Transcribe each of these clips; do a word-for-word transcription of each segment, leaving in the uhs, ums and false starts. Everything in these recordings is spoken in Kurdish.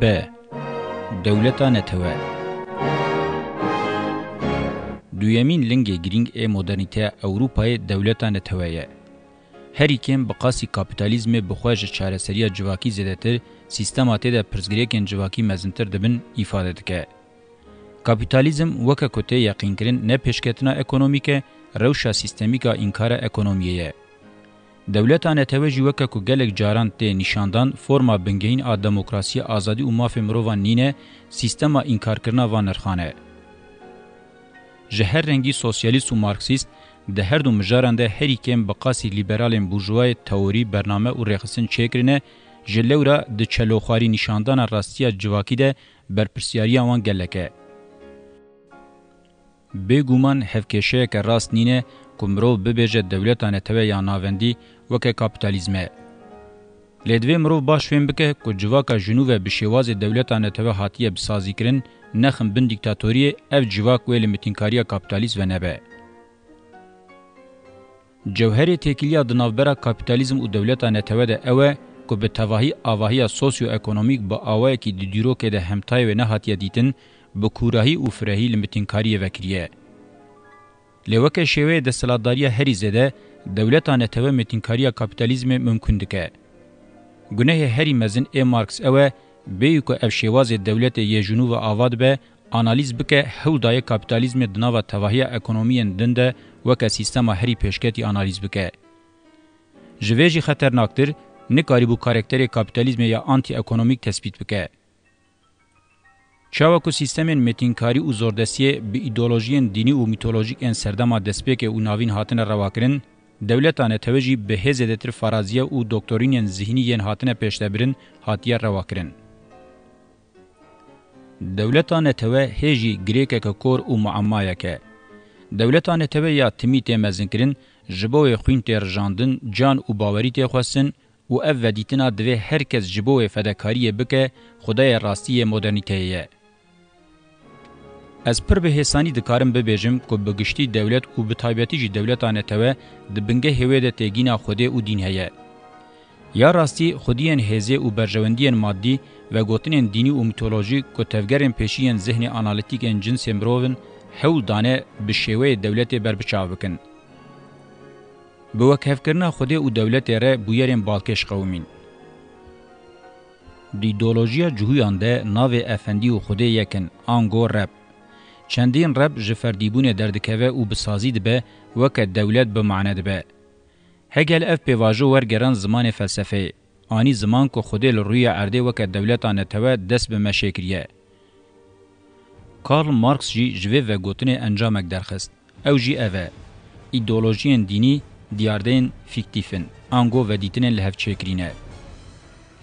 P. Dewleta netewe. Duyemîn lingê girîng ê modernîteya Ewropayê dewleta netewe ye. Herî kêm bi qasî kapîtalîzmê bi xwe ji çareseriya civakî zêdetir, sîstema tê de pirsgirêkên civakî mezintir dibin, îfade dike. Kapîtalîzm weke ku tê yeqînkirin ne pêşketina ekonomîk e, rewşa sîstemîk a înkara ekonomiyê ye. Dewleta netewe jî weke ku gelek caran tê nîşandan, forma bingehîn a demokrasiyê, azadî û mafê mirovan nîne, sîstema înkarkirina van nirxan e. Ji her rengî sosyalîst û marksîst di her du mijaran de herî kêm bi qasî lîberalên burjuvayê teorî, bername û rêxistin çêkirine, ji lewra di çeloxwarî nîşandana rastiya civakî de berpirsiyariya wan gelek e. Bêguman hevkêşeyeke rast nîne ku mirov bibêje dewleta netewe ya navendî weke kapîtalîzm e. Lê divê mirov baş fêm bike ku civaka jinû ve bi şêwazê dewleta netewe hatiye bisazîkirin, nexin bin dîktatoriyê, ev civak wê li mitînkariya kapîtalîst venebe. Cewherê têkiliya di navbera kapîtalîzm û dewleta netewe de ew e ku bi tevahî avahiya sosyoekonomîk bi awayekî di dîrokê de hemtayê wê nehatiye dîtin, bi kûrahî û firehî li mitînkariyê vekiriye. Lê weke şêweyê desthilatdariya herî zêde, dewleta netewe mitînkariya kapîtalîzmê mimkûn dike. Gunehê herî mezin ê Marx ew e, bêyî ku ev şêwazê dewletê yê jinû ve ava dibe, analîz bike, hewl daye kapîtalîzmê di nava tevahiya ekonomiyên din de weke sîstema herî pêşketî analîz bike. Ji vê jî xeternaktir, nikarîbû karakterê kapîtalîzmê ya antîekonomîk tespît bike. Çawa ku sîstemên mêtînkarî û zordestiyê bi îdeolojiyên dînî û mîtolojîk ên serdema destpêkê û navîn hatine rewakirin, dewleta netewe jî bi hê zêdetir faraziye û doktorînên zihnî yên hatine pêşdebirin hatiye rewakirin. Dewleta netewe hê jî girêkeke kor û muammayek e. Dewleta netewe ya timî tê mezinkirin, ji bo wê xwîn tê rijandin, can û bawerî tê xwestin û ev vedîtina divê her kes ji bo wê fedekariyê bike, xwedayê rastî yê modernîteyê ye. Ez pir bi hêsanî dikarim bibêjim ku bi giştî dewlet û bi taybetî jî dewleta netewe di bingehê wê de têgîna Xwedê û dîn heye. Ya rastî xwediyên hêzê û berjewendiyên madî, vegotinên dînî û mîtolojîk ku tevgerên pêşî yên zihnê analîtîk ên cinsê mirov in, hewl dane bi şêweyê dewletê berbiçav bikin. Bi wekhevkirina Xwedê û dewletê re bûyerên balkêş qewimîn. Di îdeolojiya cihûyan de navê efendî û Xwedê yek in, ango Reb. Çendîn Reb ji ferdîbûnê derdikeve û bi sazî dibe, weke dewlet bi mane dibe. Hegel ev pêvajo wergeran zimanê felsefeyê, anî ziman ku Xwedê li rûyê erdê weke dewleta netewe dest bi meşê kiriye. Karl Marx jî ji vê vegotinê encamek derxist. Ew jî ev e: îdeolojiyên dînî diyardeyên fîktîf in, ango vedîtinên li hev çêkirî ne.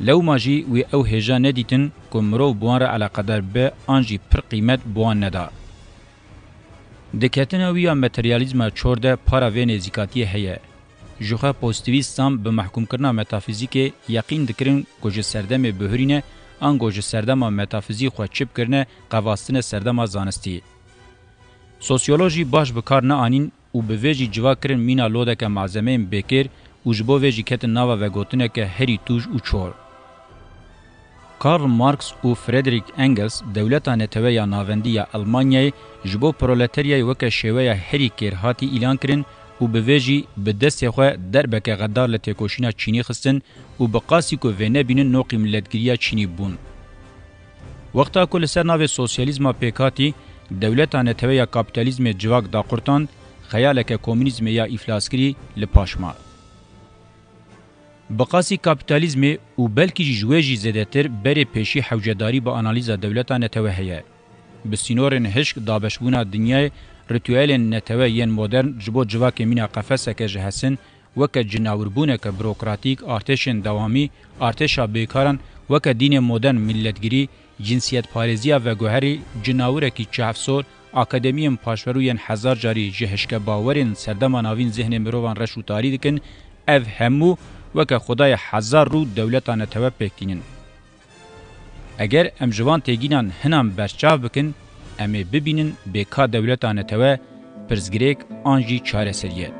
Lewma jî wî ew hêja nedîtin ku mirov bi wan re eleqedar bibe an jî pir qîmet bi wan neda. Di ketina wî ya materyalîzma çor de para vê nêzîkatiyê heye. Jixwe pozîtîvîstan bi mehkûmkirina metafîzîkê yeqîn dikirin ku ji serdemê bihurîne, ango ji serdema metafîzîk xwe çip kirine, qevastine serdema zanistî. Sosyolojî baş bi kar neanîn û bi vê jî civak kirin mîna lodeke malzemeyên bêkêr û ji bo vê jî ketin nava vegotineke herî tûj û çor. Karl Marx û Friedrich Engels dewleta netewe ya navendî ya Elmanyayê ji bo proletaryayê weke şêweya herî kêrhatî îlan kirin û bi vê jî bi destê xwe derbeke xedar li têkoşîna çînî xistin û bi qasî ku vê nebînin noqî miletgiriya çînî bûn. Wexta ku li ser navê sosyalîzma pêk hatî, dewleta netewe ya kapîtalîzmê civak daqurtand, xeyaleke komînîzmê ya îflaskirî li paş ma. Bi qasî kapîtalîzmê û belkî jî ji wê jî zêdetir berê pêşî hewcedarî bi analîza dewleta netewe heye. Bi sînorên hişk dabeşbûna dinyayê, rîtuelên netewe yên modern ji bo civakê mîna qefeseke ji hesin, weke cinawirbûneke burokratîk, artêşên dewamî, artêşa bêkaran, weke dînê modern mîletgirî, cinsiyetparêziya veguherî, cinawirekî çehfsor, akademiyên paşverû yên hezar carî ji hişkebawerên serdema navîn zihnê mirovan reş û tarî dikin, ev hemû weke xwedayê hezar rû dewleta netewe pêk tînin. Eger em ji van têgînan hinan berçav bikin, em ê bibînin bê ka dewleta netewe pirsgirêk an jî çareserî ye.